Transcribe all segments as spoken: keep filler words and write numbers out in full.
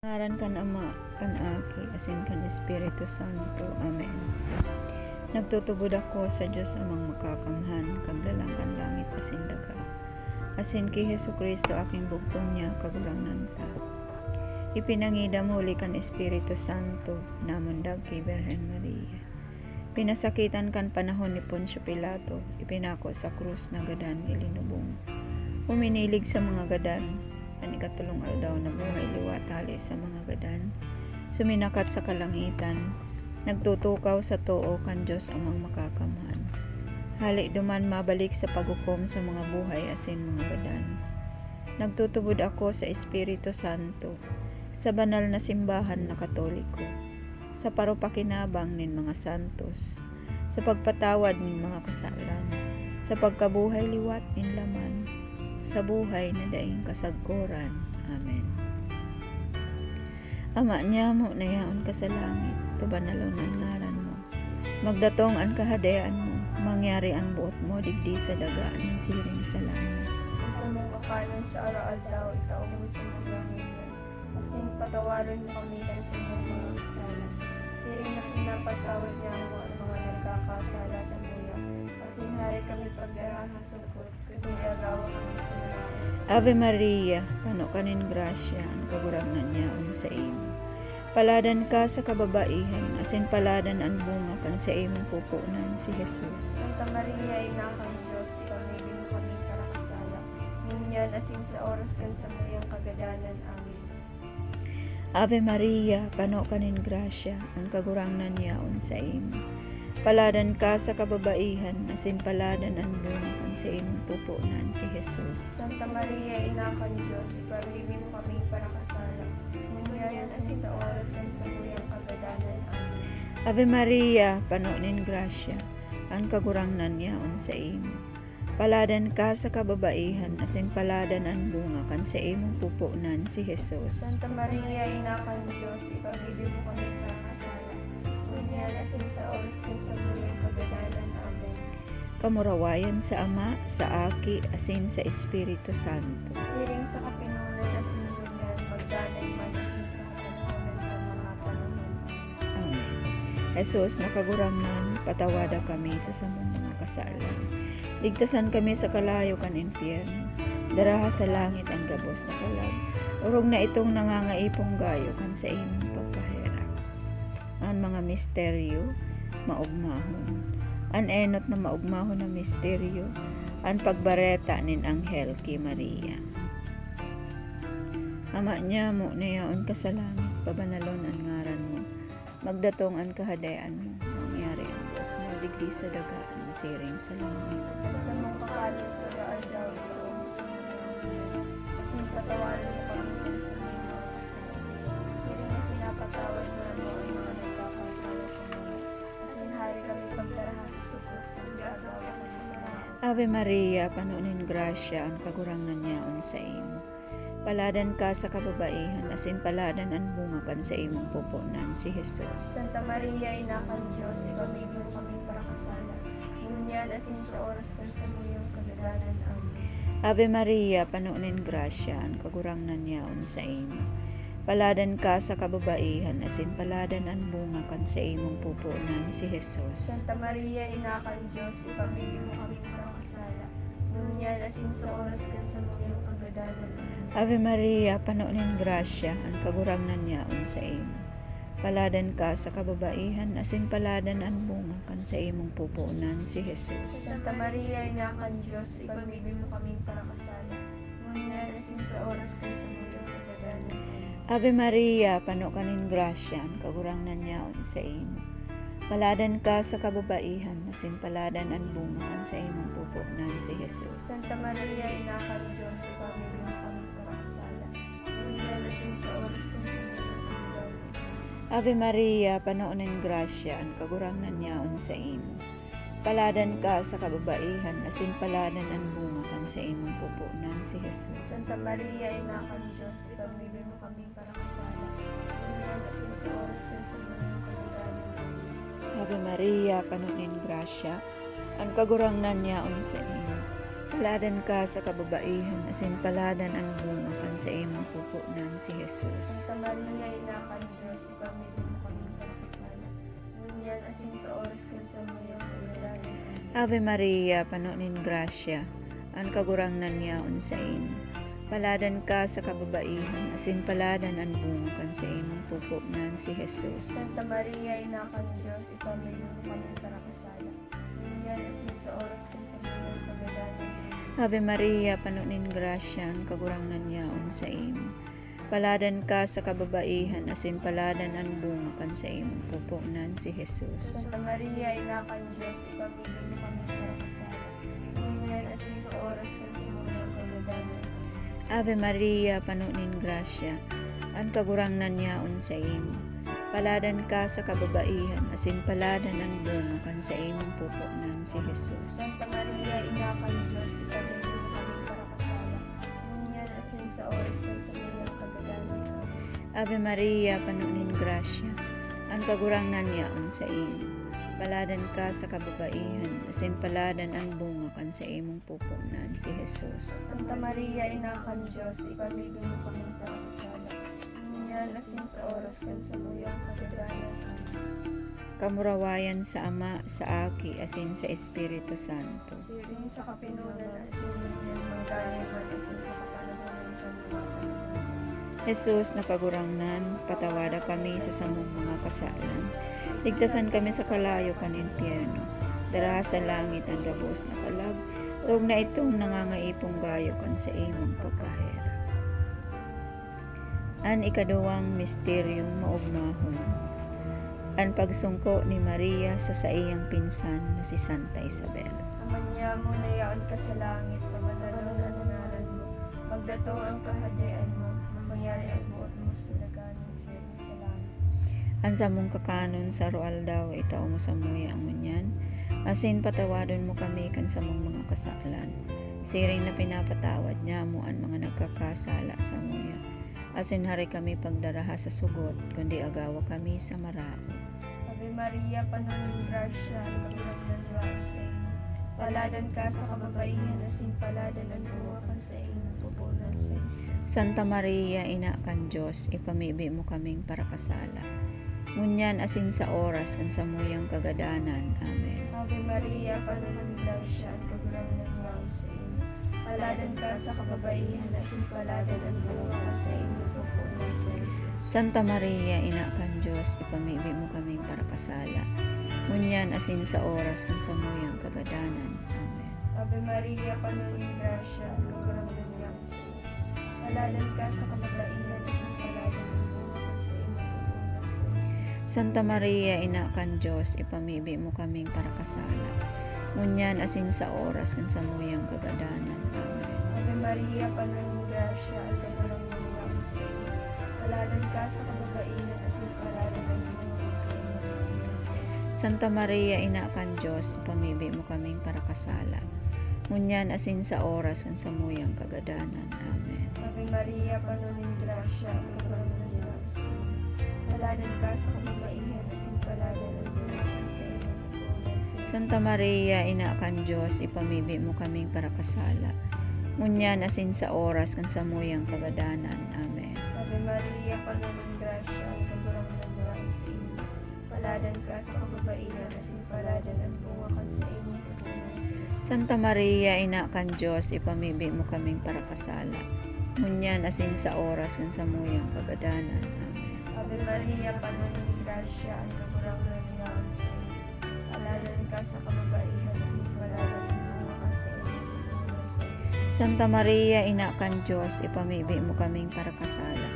Ngaran kan Ama, kan Aki, asin kan Espiritu Santo. Amen. Nagtutubod ako sa Dios Amang Makakamhan, Kaglalang kan langit asin daga, asin ki Jesu-Cristo, aking bugtong niya, Kagurangnan ta. Ipinangidam huli kan Espiritu Santo, namundag ki Birhen Maria. Pinasakitan kan panahon ni Poncio Pilato, ipinako sa krus, nagadan, ilinubong. Uminilig sa mga gadan, kan ikatolong aldaw nabuhay liwat hale sa mga gadan, suminakat sa kalangitan, nagtutukaw sa too kan Dios Amang Makakamhan. Hale duman mabalik sa paghukom sa mga buhay asin mga gadan. Nagtutubod ako sa Espiritu Santo, sa banal na simbahan na Katoliko, sa paropakinabang nin mga santos, sa pagpatawad nin mga kasalan, sa pagkabuhay liwat nin laman, sa buhay na daing kasagkoran. Amen. Ama nyamo na yaon ka sa langit, pabanalon an ngaran mo. Magdatong an kahadean mo, mangyari an boot mo digdi sa daga nin siring sa langit. An samong kakanon sa araw-aldaw, itao mo sa mga ngunyan, asin patawaron mo kami kan samong mga kasala, siring na pinapatawad niamo an mga nagkakasala sa muya, asin hare kami pagdara sa sugkot, kundi agawa kami sa mga Ave Maria, pano ka nin grasya, an Kagurangnan yaon saimo. Paladan ka sa kababaihan, asin paladan an bunga kan saimong pupunan, si Jesus. Santa Maria, Ina kan Dios, ipamibi mo kami parakasala, ngunyan asin sa oras kan samuyang kagadanan. Amen. Ave Maria, pano ka nin grasya, an Kagurangnan yaon saimo. Paladan ka sa kababaihan, asin paladan an bunga kan saimong pupunan, si Jesus. Santa Maria, Ina kan Dios, ipamibi mo kami parakasala, ngunyan asin sa oras kan samuyang kagadanan. Amen. Ave Maria, pano nin grasya, an Kagurangnan yaon saimo. Paladan ka sa kababaihan, asin paladan an bunga kan saimong pupunan, si Jesus. Santa Maria, Ina kan Dios, ipamibi mo kami parakasala, ngunyan asin sa oras kan samuyang kagadanan. Amen. Kamurawayan sa Ama, sa Aki, asin sa Espiritu Santo. Siring sa kapinonan asin ngunyan, magdanay man, asin sa kapanahonan kan mga panahon. Amen. Jesus na Kagurangnan, patawada kami sa samong mga kasalan. Ligtasan kami sa kalayo kan impyerno. Daraha sa langit an gabos na kalag, orog na itong nangangaipong gayo kan saimong pagkaherak. An mga misteryo, maogmahon. An enot na maogmahon na misteryo, an pagbareta nin anghel ki Maria. Ama nyamo na yaon ka sa langit, pabanalon an ngaran mo. Magdatong an kahadean mo, mangyari an boot mo digdi sa daga na siring sa langit. Sa samong kakanon sa aldaw-aldaw, itao mo sa mga ngunyan, asin patawaran mo kami kan samong mga kasala, siring na pinapatawad namo an mga nagkakasala sa mga, asin hare kami pagdaraha sa sugkot, kundi agawa kami sa mga Ave Maria, pano nin grasya, an Kagurangnan yaon saimo. Paladan ka sa kababaihan, asin paladan an bunga kan saimong pupunan, si Jesus. Santa Maria, Ina kan Dios, ipamibi mo kami parakasala, ngunyan asin sa oras kan samuyang kagadanan. Amen. Ave Maria, pano nin grasya, an Kagurangnan yaon saimo. Paladan ka sa kababaihan, asin paladan an bunga kan saimong pupunan, si Jesus. Santa Maria, Ina kan Dios, ipamibi mo kami parakasala, ngunyan asin sa oras kan samuyang kagadanan. Amen. Ave Maria, pano nin grasya, an Kagurangnan yaon saimo. Paladan ka sa kababaihan, asin paladan an bunga kan saimong pupunan, si Jesus. Santa Maria, Ina kan Dios, ipamibi mo kaming parakasala, ngunyan asin sa oras kan samuyang kagadanan. Amen. Ave Maria, pano ka nin grasya, an Kagurangnan yaon saimo. Paladan ka sa kababaihan, asin paladan an bunga kan saimong pupunan, si Jesus. Santa Maria, Ina kan Dios, ipamibi mo kaming parakasala, ngunyan asin sa oras kan samuyang kagadanan. Ave Maria, pano nin grasya, an Kagurangnan yaon saimo. Paladan ka sa kababaihan, asin paladan an bunga kan saimong pupunan, si Jesus. Santa Maria, Ina kan Dios, ipamibi mo kaming parakasala, ngunyan asin sa oras kan samuyang kagadanan. Amen. Ave Maria, pano nin grasya, an Kagurangnan yaon saimo. Paladan ka sa kababaihan, asin paladan an bunga kan saimong pupo na si Jesus. Santa Maria, Ina kan Diyos, ipamibi mo kaming karakasala, ngunyan asin sa oras kan samuyang kamatayon. Amen. Ave Maria, pano nin grasya, an Kagurangnan yaon saimo. Paladan ka sa kababaihan, asin paladan an bunga kan saimong pupo na si Jesus. Santa Maria, Ina kan Diyos, ipamibi mo kaming karakasala, ngunyan asin sa oras kan samuyang kamatayon. Amen. Ave Maria, pano nin grasya, an Kagurangnan yaon saimo. Paladan ka sa kababaihan, asin paladan an bunga kan saimong pupo na si Jesus. Santa Maria, Ina kan Diyos, ipamibi mo kaming karakasala, ngunyan asin sa oras kan samuyang kamatayon. Ave Maria, pano nin grasya, an Kagurangnan yaon saimo. Paladan ka sa kababaihan, asin paladan an bunga kan saimong pupo na si Jesus. Santa Maria, Ina kan Diyos, ipamibi mo kaming karakasala, ngunyan asin sa oras kan samuyang kamatayon. Amen. Ave Maria, pano nin grasya, an Kagurangnan yaon saimo. Paladan ka sa kababaihan, asin paladan an bunga kan saimong pupo na si Jesus. Santa Maria, Ina kan Diyos, ipamibi mo kaming karakasala, ngunyan asin sa oras kan samuyang kamatayon. Amen. Kamurawayan sa Ama, sa Aki, asin sa Espiritu Santo. Siring sa kapinonan, asin ngunyan, manggaiman, asin sa kapanahonan kan mga panahon. Jesus na Kagurangnan, patawada kami sa samong mga kasalan. Ligtasan kami sa kalayo kan impyerno. Daraha sa langit an gabos na kalag, orog na itong nangangaipo gayo kan saimong pagkaherak. An ikaduwang misteryong maogmahon, an pagsungko ni Maria sa saiyang pinsan na si Santa Isabel. Ama niamo na yaon ka sa langit, pamadanon an ngaran mo. Magdatong an kahadean mo, mangyari an boot mo sa daga asin sa langit. An samong kakanon sa aroaldaw itao mo samuya ngunyan, asin patawadon mo kami kan samong mga kasalan, siring na pinapatawad nyamo an mga nagkakasala samuya. Asin hare kami pagdaraha sa sugot, kundi agawa kami sa maraot. Ave Maria, pano nin grasya, an Kagurangnan yaon saimo. Paladan ka sa kababaihan, asin paladan an bunga kan saimong pupo na si Jesus. Santa Maria, Ina kan Dios, ipamibi mo kaming parakasala, ngunyan asin sa oras kan samuyang kagadanan. Amen. Ave Maria, pano nin grasya, an Kagurangnan yaon saimo. Paladan ka sa kababaihan, asin paladan an bunga kan saimong pupo na si Jesus. Santa Maria, Ina kan Dios, ipamibi mo kaming parakasala, ngunyan asin sa oras kan samuyang kagadanan. Amen. Ave Maria, pano nin grasya, an Kagurangnan yaon saimo. Paladan ka sa kababaihan, asin paladan an bunga kan saimong pupo na si Jesus. Santa Maria, Ina kan Dios, ipamibi mo kaming parakasala, ngunyan asin sa oras kan samuyang kagadanan. Amen. Ave Maria, pano nin grasya, an Kagurangnan yaon saimo. Paladan ka sa kababaihan, asin paladan an bunga kan saimong pupo na si Jesus. Santa Maria, Ina kan Dios, ipamibi mo kaming parakasala, ngunyan asin sa oras kan samuyang kagadanan. Amen. Ave Maria, pano nin grasya, an Kagurangnan yaon saimo. Paladan ka sa kababaihan, asin paladan an bunga kan saimong pupo na si Jesus. Santa Maria, Ina kan Dios, ipamibi mo kaming parakasala, ngunyan asin sa oras kan samuyang kagadanan. Amen. Ave Maria, pano nin grasya, an Kagurangnan yaon saimo. Paladan ka sa kababaihan, asin paladan an bunga kan saimong pupo na si Jesus. Santa Maria, Ina kan Dios, ipamibi mo kaming parakasala, ngunyan asin sa oras kan samuyang kagadanan. Amen. Ave Maria, pano nin grasya, an Kagurangnan yaon saimo. Paladan ka sa kababaihan, asin paladan an bunga kan saimong pupo na si Jesus. Santa Maria, Ina kan Dios, ipamibi mo kaming parakasala,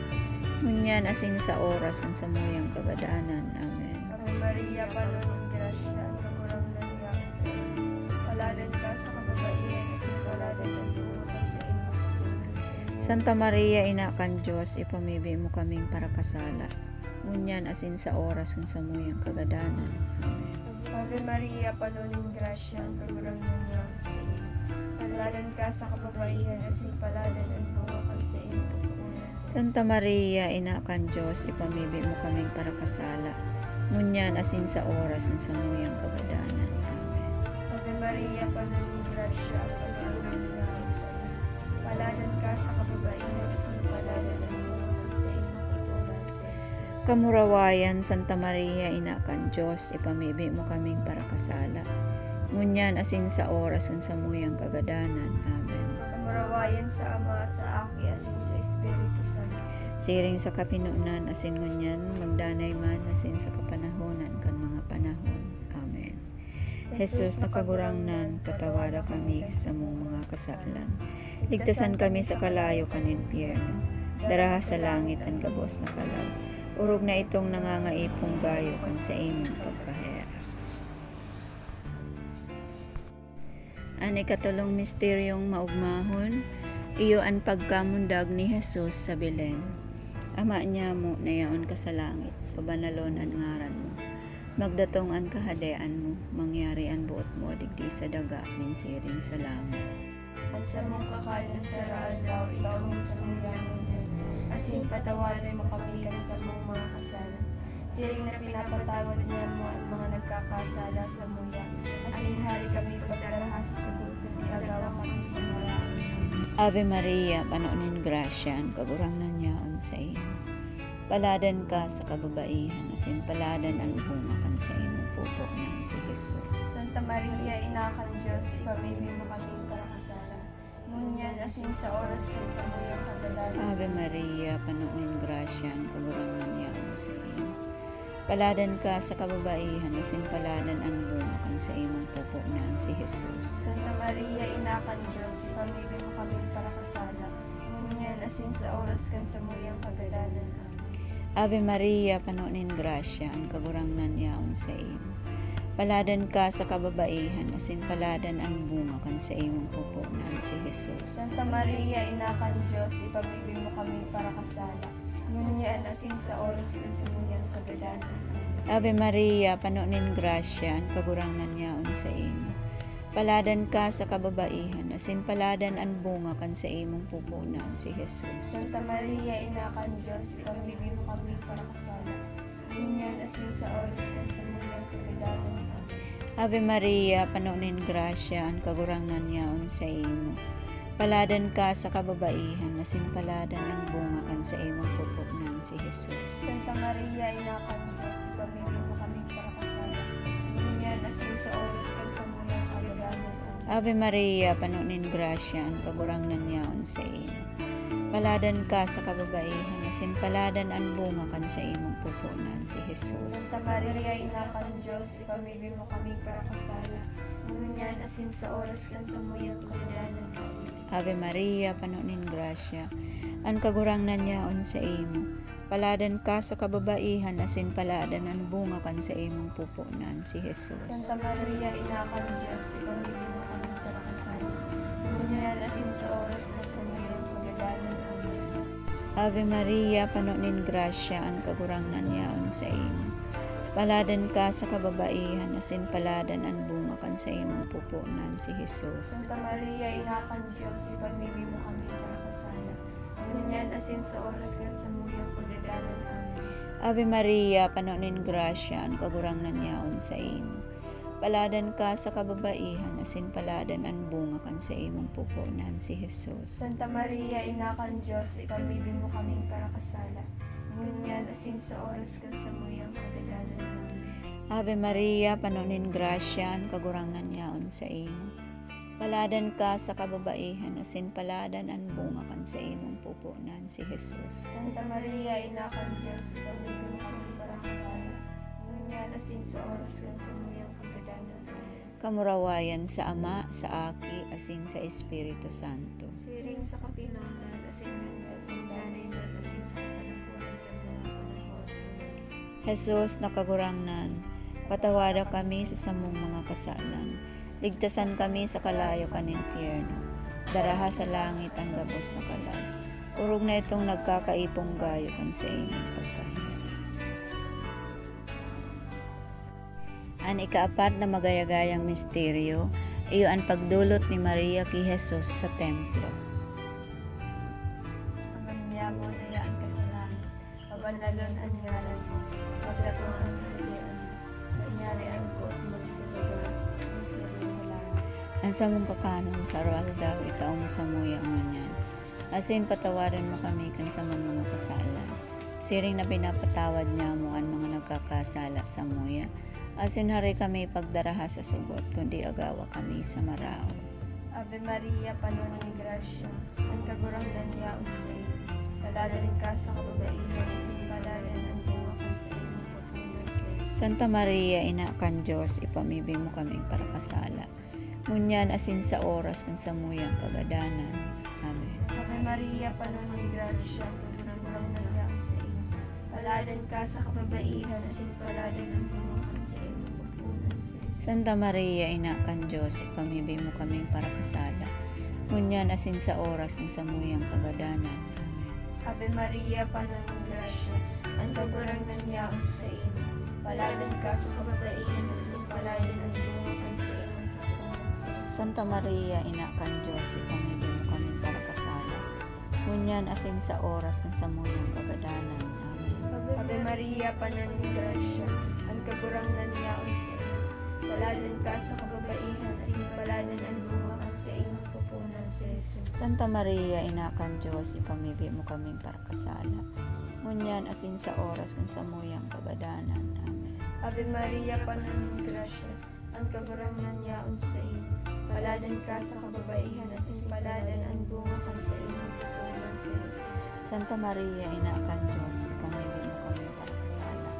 ngunyan asin sa oras kan samuyang kagadanan. Amen. Ave Maria, pano nin grasya, an Kagurangnan yaon saimo. Paladan ka sa kababaihan, asin paladan an bunga kan saimong pupo na si Jesus. Santa Maria, Ina kan Dios, ipamibi mo kaming parakasala, ngunyan asin sa oras kan samuyang kagadanan. Amen. Ave Maria, pano nin grasya, an Kagurangnan yaon saimo. Paladan ka sa kababaihan, asin paladan an bunga kan saimong pupo na si Jesus. Santa Maria, Ina kan Dios, ipamibi mo kaming parakasala, ngunyan asin sa oras kan samuyang kagadanan. Amen. Ave Maria, pano nin grasya, an Kagurangnan Paladan ka sa kababaihan, asin paladan an bunga kan saimong pagkaban, si Jesus. Kamurawayan, Santa Maria, Ina kan Dios, ipamibi mo kaming parakasala, ngunyan asin sa oras kan samuyang kagadanan. Amen. Kamurawayan sa Ama, sa Aki, asin sa Espiritu Santo. Siring sa kapinonan, asin ngunyan, magdanay man, asin sa kapanahonan kan mga panahon. Amen. Jesus na Kagurangnan, patawada kami sa samong mga kasalan. Ligtasan kami sa kalayo kan impyerno. Daraha sa langit an gabos na kalag, orog na itong nangangaipong gayo kan saimong pagkaherak. An ikatolong misteryong maogmahon, iyo an pagkamundag ni Jesus sa Belen. Ama niamo na yaon ka sa langit, pabanalon an ngaran mo. Magdatong an kahadean mo, mangyari an boot mo digdi sa daga nin siring sa langit. An samong kakanon sa araldaw, igwa mo samuya ngunyan, asin patawari mo kami kan samong mga kasalan, siring na pinapatawad niamo an mga nagkakasala samuya, asin hale kami pagdaraha sa sugod, kun igagawa kami sa mga Ave Maria, pano nin grasya, an Kagurangnan yaon saimo. Paladan ka sa kababaihan, asin paladan an bunga kan saimong pupo na si Jesus. Santa Maria, Ina kan Dios, ipamibi mo kaming parakasala, ngunyan asin sa oras kan samuyang kagadanan. Ave Maria, pano nin grasya, an Kagurangnan yaon saimo. Paladan ka sa kababaihan, asin paladan an bunga kan saimong pupo na si Jesus. Santa Maria, Ina kan Dios, ipamibi mo kaming parakasala, ngunyan asin sa oras kan samuyang kagadanan. Amen. Ave Maria, pano nin grasya, an Kagurangnan yaon saimo. Paladan ka sa kababaihan, asin paladan an bunga kan saimong pupo na si Jesus. Santa Maria, Ina kan Dios, ipamibi mo kaming parakasala, ngunyan asin sa oras kan samuyang kagadanan. Amen. Ave Maria, pano nin grasya, an Kagurangnan yaon saimo. Paladan ka sa kababaihan, asin paladan an bunga kan saimong pupo na si Jesus. Santa Maria, Ina kan Dios, ipamibi mo kaming parakasala, ngunyan asin sa oras kan samuyang kagadanan. Amen. Ave Maria, pano nin grasya, an Kagurangnan yaon saimo. Paladan ka sa kababaihan, asin paladan an bunga kan saimong pupo na si Jesus. Santa Maria, Ina kan Dios, ipamibi mo kaming parakasala, ngunyan asin sa oras kan samuyang kagadanan. Amen. Ave Maria, pano nin grasya, an Kagurangnan yaon saimo. Paladan ka sa kababaihan, asin paladan an bunga kan saimong pupo na si Jesus. Santa Maria, Ina kan Dios, ipamibi mo kaming parakasala, ngunyan asin sa oras kan samuyang kagadanan. Amen. Ave Maria, pano nin grasya, an Kagurangnan yaon saimo. Paladan ka sa kababaihan, asin paladan an bunga kan saimong pupo na si Jesus. Santa Maria, Ina kan Dios, ipamibi mo kaming parakasala, ngunyan asin sa oras kan samuyang kagadanan. Amen. Ave Maria, pano nin grasya, an Kagurangnan yaon saimo. Paladan ka sa kababaihan, asin paladan an bunga kan saimong pupo na si Jesus. Santa Maria, Ina kan Dios, ipamibi mo kaming parakasala, ngunyan asin sa oras kan samuyang kagadanan. Amen. Ave Maria, pano nin grasya, an Kagurangnan yaon saimo. Paladan ka sa kababaihan, asin paladan an bunga kan saimong pupo na si Jesus. Santa Maria, Ina kan Dios, ipamibi mo kaming parakasala, ngunyan asin sa oras kan samuyang kagadanan. Amen. Ave Maria, pano nin grasya, an Kagurangnan yaon saimo. Paladan ka sa kababaihan, asin paladan an bunga kan saimong pupo na si Jesus. Santa Maria, Ina kan Dios, ipamibi mo kaming parakasala, ngunyan asin sa oras kan samuyang kagadanan. Amen. Kamurawayan sa Ama, sa Aki, asin sa Espiritu Santo. Siring sa kapinonan, asin ngunyan, magdanay man, asin sa kapanahonan kan mga panahon. Amen. Jesus na Kagurangnan, patawada kami sa samong mga kasalan. Ligtasan kami sa kalayo kan impyerno. Daraha sa langit an gabos na kalag, orog na itong nagkakaipong gayo kan saimong pagkaherak. An ikaapat na magayagayang misteryo, iyo an pagdolot ni Maria ki Jesus sa templo. Ama niamo na yaon ka sa langit, pabanalon an ngaran mo, magdatong an kahadean mo, mangyari an boot mo sa langit, siring sa langit. An samong kakanon sa aroaldaw, itao mo samuya ngunyan. asin patawaran mo kami kan samong mga kasalan, siring na pinapatawad nyamo an mga nagkakasala samuya. Asin hare kami pagdaraha sa sugot, kundi agawa kami sa maraot. Ave Maria, puno nin grasya, an Kagurangnan yaon saimo. Paladan ka sa kababaihan, asin paladan an bunga kan saimong pupunan, si Jesus. Santa Maria, Ina kan Dios, ipamibi mo kaming parakasala, ngunyan asin sa oras kan samuyang kagadanan. Amen. Ave Maria, puno nin grasya, an Kagurangnan yaon saimo. Paladan ka sa kababaihan, asin paladan an bunga kan saimong pupunan, si Jesus. Santa Maria, Ina kan Dios, ipamibi mo kaming parakasala, ngunyan asin sa oras kan samuyang kagadanan. Amen. Ave Maria, puno nin grasya, an Kagurangnan yaon saimo. Paladan ka sa kababaihan, asin paladan an bunga kan saimong pupunan, si Jesus. Santa Maria, Ina kan Dios, ipamibi mo kaming parakasala, ngunyan asin sa oras kan samuyang kagadanan. Amen. Ave Maria, puno nin grasya, an Kagurangnan yaon saimo. Paladan ka sa kababaihan, asin paladan an bunga kan saimong pupunan, si Jesus. Santa Maria, Ina kan Dios, ipamibi mo kaming parakasala, ngunyan asin sa oras kan samuyang kagadanan. Amen. Ave Maria, puno nin grasya, an Kagurangnan yaon saimo. Paladan ka sa kababaihan, asin paladan an bunga kan saimong pupunan, si Jesus. Santa Maria, Ina kan Dios, ipamibi mo kaming parakasala,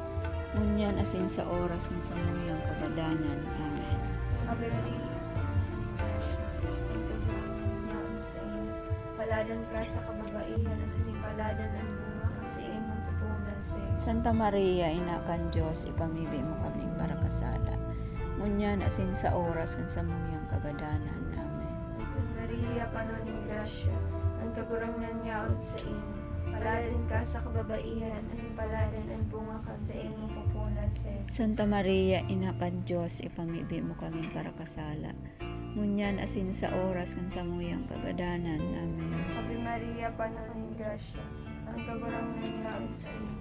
ngunyan asin sa oras kan samuyang kagadanan. Amen. Ave Maria, an Kagurangnan yaon saimo. Paladan ka sa kababaihan, asin paladan an bunga kan saimong pupunan, si Jesus. Santa Maria, Ina kan Dios, ipamibi mo kaming parakasala, ngunyan asin sa oras kan samuyang kagadanan. Amen. Ave Maria, puno nin grasya, an Kagurangnan yaon saimo. Paladan ka sa kababaihan, asin paladan an bunga kan saimong pupunan, si Jesus. Santa Maria, Ina kan Dios, ipamibi mo kaming parakasala, ngunyan asin sa oras kan samuyang kagadanan. Amen. Ave Maria, puno nin grasya, an Kagurangnan yaon saimo.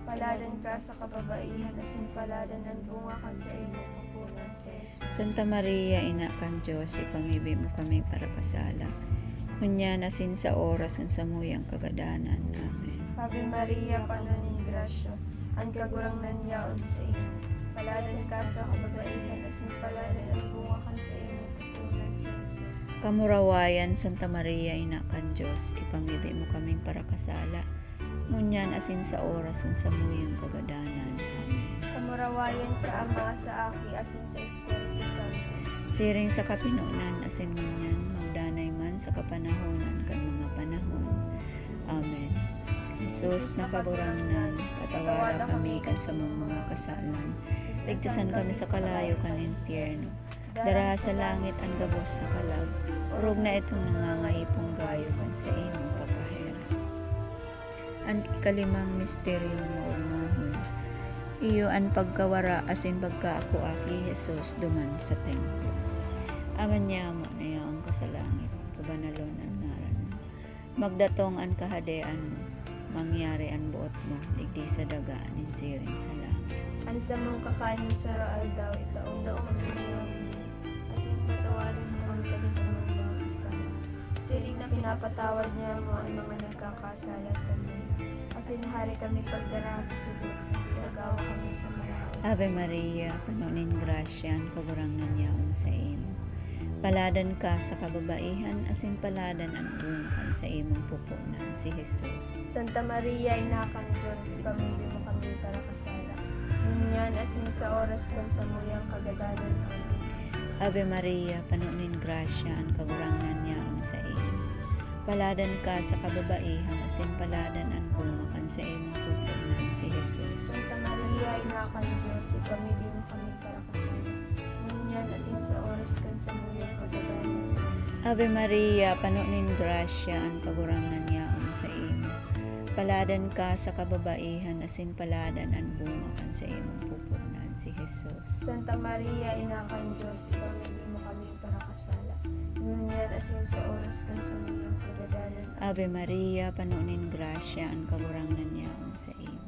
Paladan ka sa kababaihan, asin paladan an bunga kan saimong pupunan, si Jesus. Santa Maria, Ina kan Dios, ipamibi mo kaming parakasala, ngunyan asin sa oras kan samuyang kagadanan. Amen. Ave Maria, puno nin grasya, an Kagurangnan yaon saimo. Paladan ka sa kababaihan, asin paladan an bunga kan saimong pupunan, si Jesus. Kamurawayan, Santa Maria, Ina kan Dios, ipamibi mo kaming parakasala, ngunyan asin sa oras kan samuyang kagadanan. Amen. Kamurawayan sa Ama, sa Aki, asin sa Espiritu Santo. Siring sa kapinonan, asin ngunyan, magdanay man sa kapanahonan kan mga panahon. Amen. Jesus na Kagurangnan, patawara kami kan samong mga kasalan. Ligtasan kami sa kalayo kan impyerno. Daraha sa langit an gabos na kalag, orog na itong nangangahipong gayo kan saimong pagkaherak. An ikalimang misteryong maogmahon, iyo an pagkawara asin pagkaakua ki Jesus duman sa templo. Ama nyamo na yaon ka sa langit, pabanalon an ngaran mo. Magdatong an kahadean mo, mangyari an boot mo, digdi sa daga nin siring sa langit. An samong kakanon sa aroaldaw, itao mo sa amon ngunyan, asin patawaran mo kami kan samong mga kasala, siring na pinapatawad nyamo an mga nagkakasala saimo. Asin hare kami pagdaraha sa sugot, kundi agawa kami sa maraot. Ave Maria, puno nin grasya, an Kagurangnan yaon saimo. Paladan ka sa kababaihan, asin paladan an bunga kan saimong pupunan, si Jesus. Santa Maria, Ina kan Dios, ipamibi mo kami parakasala, ngunyan asin sa oras kan samuyang kagadanan. Amen. Ave Maria, puno nin grasya, an Kagurangnan yaon saimo. Paladan ka sa kababaihan, asin paladan an bunga kan saimong pupunan, si Jesus. Santa Maria, Ina kan Dios, ipamibi mo kami parakasala, ngunyan asin sa oras kan samuyang kagadanan. Ave Maria, puno nin grasya, an Kagurangnan yaon saimo. Paladan ka sa kababaihan, asin paladan an bunga kan saimong pupunan, si Jesus. Santa Maria, Ina kan Dios, ipamibi mo kami parakasala, ngunyan asin sa oras kan samuyang kagadanan. Ave Maria, puno nin grasya, an Kagurangnan yaon saimo.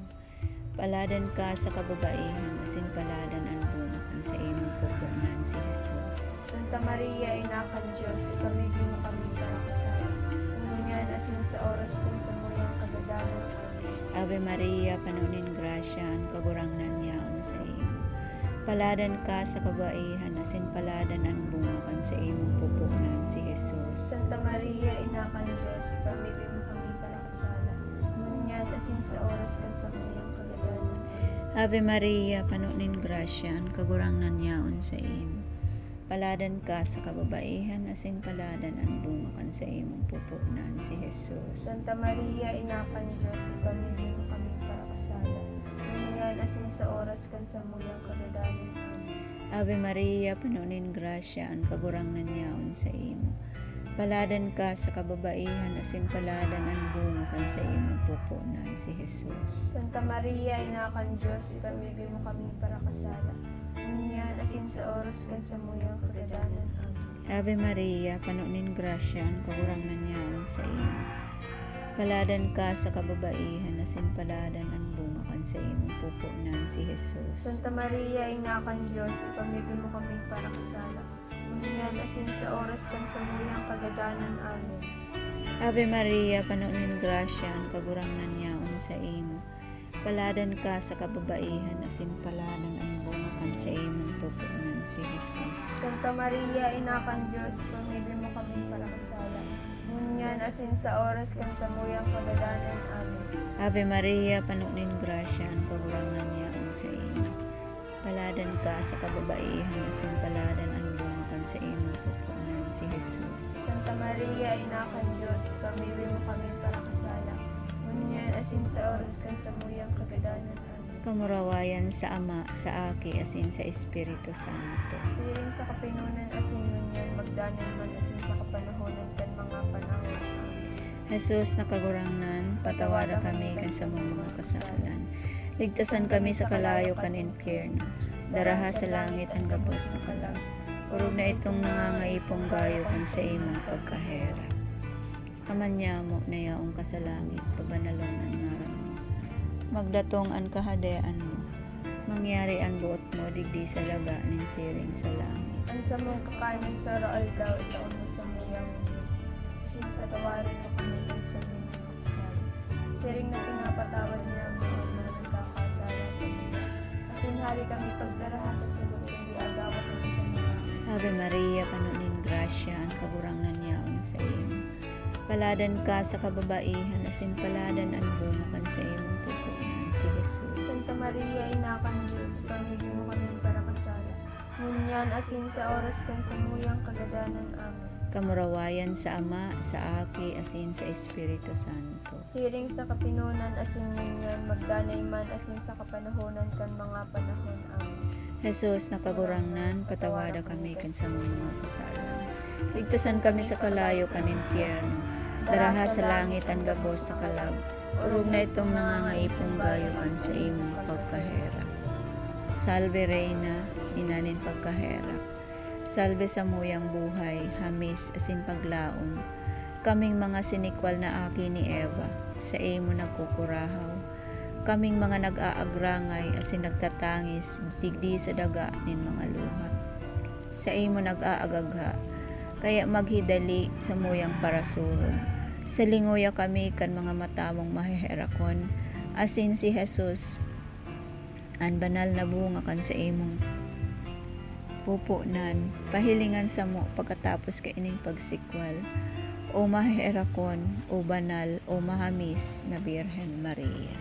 Paladan ka sa kababaihan, asin paladan an bunga kan saimong pupunan, si Jesus. Santa Maria, Ina kan Dios, ipamibi mo kami parakasala, ngunyan asin sa oras kan samuyang kagadanan. Amen. Ave Maria, pano nin grasya, an Kagurangnan yaon saimo. Paladan ka sa kababaihan, asin paladan an bunga kan saimong pupo na si Jesus. Santa Maria, Ina kan Dios, ipamibi mo kami parakasala, ngunyan asin sa oras kan samuyang kagadanan. Ave Maria, pano nin grasya, an Kagurangnan yaon saimo. Paladan ka sa kababaihan, asin paladan an bunga kan saimong pupo na si Jesus. Santa Maria, Ina kan Dios, ipamibi mo kami parakasala, ngunyan asin sa oras kan samuyang kagadanan. Amen. Ave Maria, pano nin grasya, an Kagurangnan yaon saimo. Paladan ka sa kababaihan, asin paladan an bunga kan saimong pupo na si Jesus. Santa Maria, Ina kan Dios, ipamibi mo kami parakasala, ngunyan asin sa oras kan samuyang kagadanan. Amen. Ave Maria, pano nin grasya, an Kagurangnan yaon saimo. Paladan ka sa kababaihan, asin paladan an bunga kan saimong pupo na si Jesus. Santa Maria, Ina kan Dios, ipamibi mo kami parakasala, ngunyan asin sa oras kan samuyang kagadanan. Amen. Ave Maria, pano nin grasya, an Kagurangnan yaon saimo. Paladan ka sa kababaihan, asin paladan an bunga kan saimong pupo na si Jesus. Santa Maria, Ina kan Dios, ipamibi mo kami parakasala, ngunyan asin sa oras kan samuyang kagadanan. Amen. Ave Maria, pano nin grasya, an Kagurangnan yaon saimo. Paladan ka sa kababaihan, asin paladan an bunga kan saimong pupo na si Jesus. Santa Maria, Ina kan Dios, ipamibi mo kami parakasala, ngunyan asin sa oras kan samuyang kagadanan. Amen. Kamurawayan sa Ama, sa Aki, asin sa Espiritu Santo. Siring sa kapinonan asin ngunyan, magdanay man asin sa kapanahonan kan mga panahon. Amen. Jesus na Kagurangnan, patawada kami kan samong mga kasalan. Ligtasan kami sa kalayo kan impyerno. Daraha sa langit an gabos na kalag. Orog na itong nangangaipo gayo kan saimong pagkaherak. Ama nyamo na yaon ka sa langit, pabanalon an ngaran mo. Magdatong an kahadean mo. Mangyari an boot mo digdi sa daga nin siring sa langit. An samong kakanon sa aroaldaw, itao mo samo ngani. Asin patawaran mo kami kan samong mga kasala, siring na pinapatawad mi an mga nagkakasala saindo. Asin hale kami pagdaraha sa sugod, kundi agawon kami sa mga. Ave Maria, pano nin grasya, an Kagurangnan yaon saimo. Paladan ka sa kababaihan, asin paladan an bunga kan saimong pupo na si Jesus. Santa Maria, Ina kan Dios, ipamibi mo kami parakasala, ngunyan asin sa oras kan samuyang kagadanan. Amen. Kamurawayan sa Ama, sa Aki, asin sa Espiritu Santo. Siring sa kapinonan asin ngunyan, magdanay man asin sa kapanahonan kan mga panahon. Amen. Jesus na Kagurangnan, patawada kami kan samong mga kasalan. Ligtasan kami sa kalayo kan impyerno. Daraha sa langit an gabos na kalag. Orog na itong nangangaipo gayo kan saimong pagkaherak. Salve Reina, Ina nin pagkaherak. Salve samuyang buhay, hamis asin paglaom. Kaming mga sinikwal na aki ni Eva, saimo nagkukurahaw. Kaming mga nag-aagrangay asin nagtatangis digdi sa daga nin mga luha, saimo nag-aagagha. Kaya maghidali samuyang parasurog. Salingoya kami kan mga mata mong maheherakon, asin si Jesus, an banal na bunga kan saimong pupunan, pahilingan samo pakatapos kaining pagsikwal, O maheherakon, O banal, O mahamis na Birhen Maria.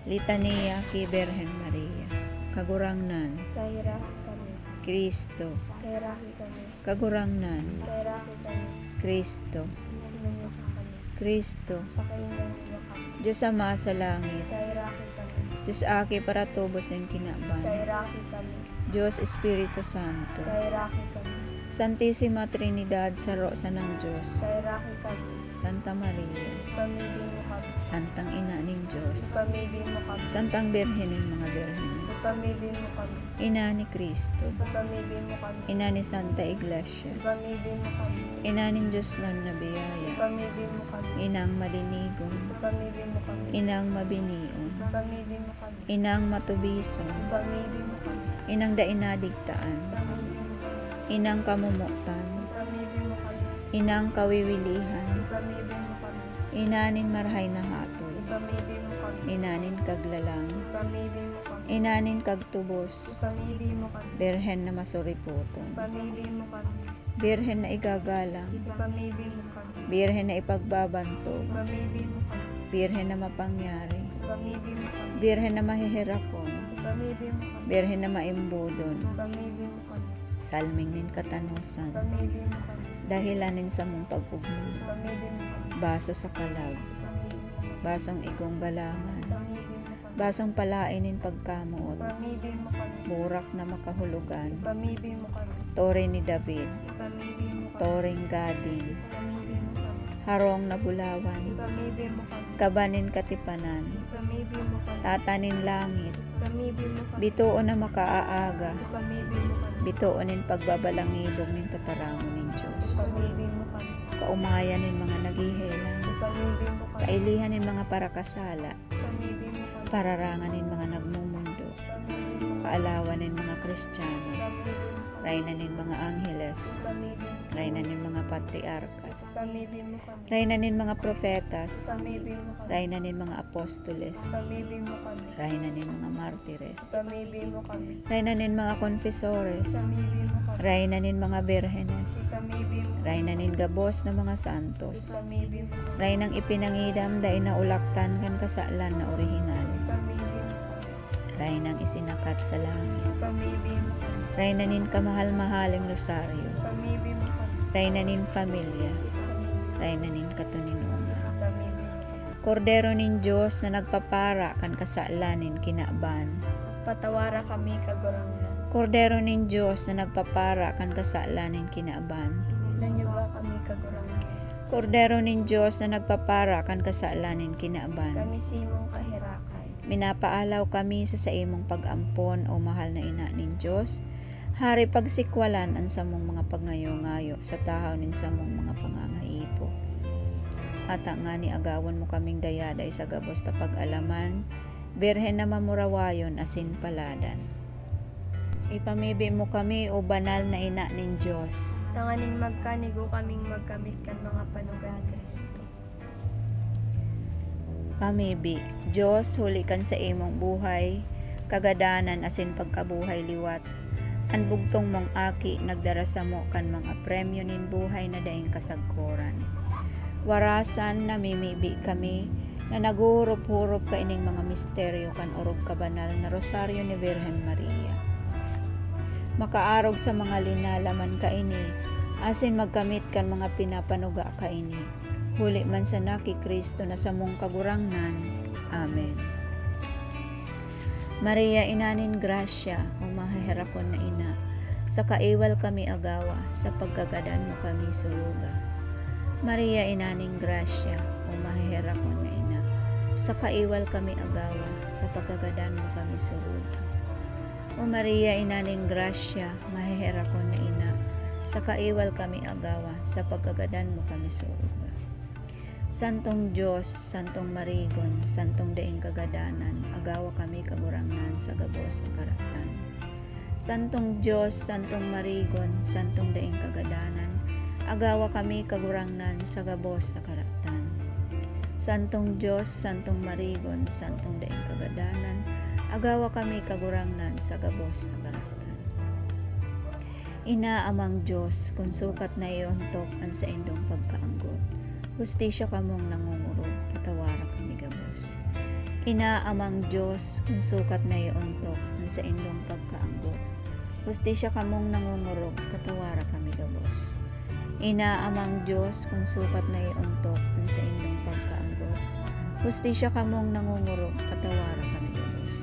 Litania ki Birhen Maria. Kagurangnan. Kaheraki kami. Cristo. Kaheraki kami. Kagurangnan. Kaheraki kami. Cristo. Hinanyoka kami. Cristo. Pakahinanyoka kami. Dios Ama sa langit. Kaheraki kami. Dios Aki paratubos nin kinaban. Kaheraki kami. Dios Espiritu Santo. Kaheraki kami. Santisima Trinidad, saro sanang Dios. Kaheraki kami. Santa Maria. Ipamibi mo kami. Santang Ina nin Dios. Ipamibi mo kami. Santang Birhen nin mga Birhenes. Ipamibi mo kami. Ina ni Cristo. Ipamibi mo kami. Ina ni Santa Iglesia. Ipamibi mo kami. Ina nin diosnon na biyaya. Ipamibi mo kami. Inang malinigon. Ipamibi mo kami. Inang mabinion. Ipamibi mo kami. Inang matubison. Ipamibi mo kami. Inang dai nadigtaan. Ipamibi mo kami. Inang kamomotan. Ipamibi mo kami. Inang kawiwilihan. Ipamibi mo Ina nin marahay na hatol. Ipamibi mo kami. Ina nin kaglalang. Ipamibi mo kami. Ina nin kagtubos. Ipamibi mo kami. Birhen na masuripoton. Ipamibi mo kami. Birhen na igagalang. Ipamibi mo kami. Birhen na ipagbabantog. Ipamibi mo kami. Birhen na mapangyari. Ipamibi mo kami. Birhen na maheherakon. Ipamibi mo kami. Birhen na maimbodon. Ipamibi mo kami. Salming nin katanosan. Ipamibi mo kami. Dahelan nin samong pag-ogma. Ipamibi mo kami. Baso sa kalag. Ipamibi mo kami. Basong igong galangan. Ipamibi mo kami. Basong palaen nin pagkamoot. Ipamibi mo kami. Burak na makahulogan. Ipamibi mo kami. Tore ni David. Ipamibi mo kami. Toreng gading. Ipamibi mo kami. Harong na bulawan. Ipamibi mo kami. Kaba nin katipanan. Ipamibi mo kami. Tata nin langit. Ipamibi mo kami. Bitoon na makaaaga. Ipamibi mo kami. Bitoon nin pagbabalangibog nin tataramon nin Dios. Ipamibi mo kami. Kaomayan nin mga naghehelang. Ipamibi mo kami. Kailihan nin mga parakasala. Ipamibi mo kami. Pararangan nin mga nagmumundo. Ipamibi mo kami. Kaalawan nin mga Kristiyano. Ipamibi mo kami. Rayna nin mga angheles. Ipamibi mo kami. Rayna nin mga patriarkas. Ipamibi mo kami. Rayna nin mga propetas. Ipamibi mo kami. Rayna nin mga apostoles. Ipamibi mo kami. Rayna nin mga martires. Ipamibi mo kami. Rayna nin mga konfesores. Ipamibi mo kami. Rayna nin mga birhenes. Ipamibi mo kami. Rayna nin gabos na mga santos. Ipamibi mo kami. Raynang ipinangidam dai naulaktan kan kasalan na orihinal. Ipamibi mo kami. Raynang isinakat sa langit. Ipamibi mo kami. Rayna nin kamahal-mahaling rosaryo. Ipamibi mo kami. Rayna nin pamilya. Ipamibi. Rayna nin katoninongan. Ipamibi mo kami. Kordero nin Dios na nagpapara kan kasalan nin kinaban. Patawara kami, Kagurangnan. Kordero nin Dios na nagpapara kan kasalan nin kinaban. Nanyuga kami, Kagurangnan. Kordero nin Dios na nagpapara kan kasalan nin kinaban. Kami simong kaherakay. Minapaalaw kami sa saimong pag-ampon, O mahal na Ina nin Dios. Hari, pagsikwalan an samong mga pagngayo-ngayo sa tahaw nin samong mga pangangaipo. Ata ngani agawon mo kaming dayaday sa gabos ta pag-alaman, Birhen na mamurawayon asin paladan. Ipamibi mo kami, O banal na Ina nin Dios. Tanganing magkanigo kaming magkamit kan mga panuga ni Cristo. Pamibi. Dios, huli kan saimong buhay, kagadanan asin pagkabuhay liwat, an bugtong mong Aki nagdara samo kan mga premyo nin buhay na daing kasagkoran. Warasan, namimibi kami na naghuhurup-hurup kaining mga misteryo kan orog kabanal na Rosaryo ni Birhen Maria. Makaarog sa mga linalaman kaini, asin magkamit kan mga pinapanuga kaini, huli man sana ki Cristo na samong Kagurangnan. Amen. Maria, Ina nin Grasya, o maheherakon na Ina, sa kaiwal kami agawa, sa pagkagadan mo kami suruga. Maria, Ina nin Grasya, o maheherakon na Ina, sa kaiwal kami agawa, sa pagkagadan mo kami suruga. O Maria, Ina nin Grasya, maheherakon na Ina, sa kaiwal kami agawa, sa pagkagadan mo kami suruga. Santong Dios, Santong Marigon, Santong daing kagadanan, agawa kami, Kagurangnan, sa gabos na karatan. Santong Dios, Santong Marigon, Santong daing kagadanan, agawa kami, Kagurangnan, sa gabos na karatan. Santong Dios, Santong Marigon, Santong daing kagadanan, agawa kami, Kagurangnan, sa gabos na karatan. Ina, Amang Dios, kun sukat na iontok an saindong pagkaanggot, hustisya kamong nangongorog, patawara kami gabos. Ina, Amang Dios, kun sukat na iontok an saindong pagkaanggot, hustisya kamong nangongorog, patawara kami gabos. Ina, Amang Dios, kun sukat na iontok an saindong pagkaanggot, hustisya kamong nangongorog, patawara kami gabos.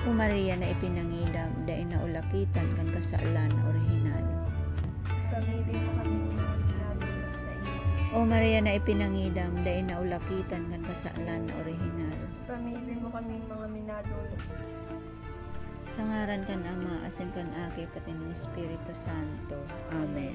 O Maria na ipinangidam, dai naulakitan kan kasalan na orihinal. Pamibi mo kami mga minadolok sa iyo. O Maria na ipinangidam, dai naulakitan kan kasalan na orihinal. Pamibi mo kami mga minadolok. Sa ngaran kan Ama, asin kan Aki, pati nin Espiritu Santo. Amen.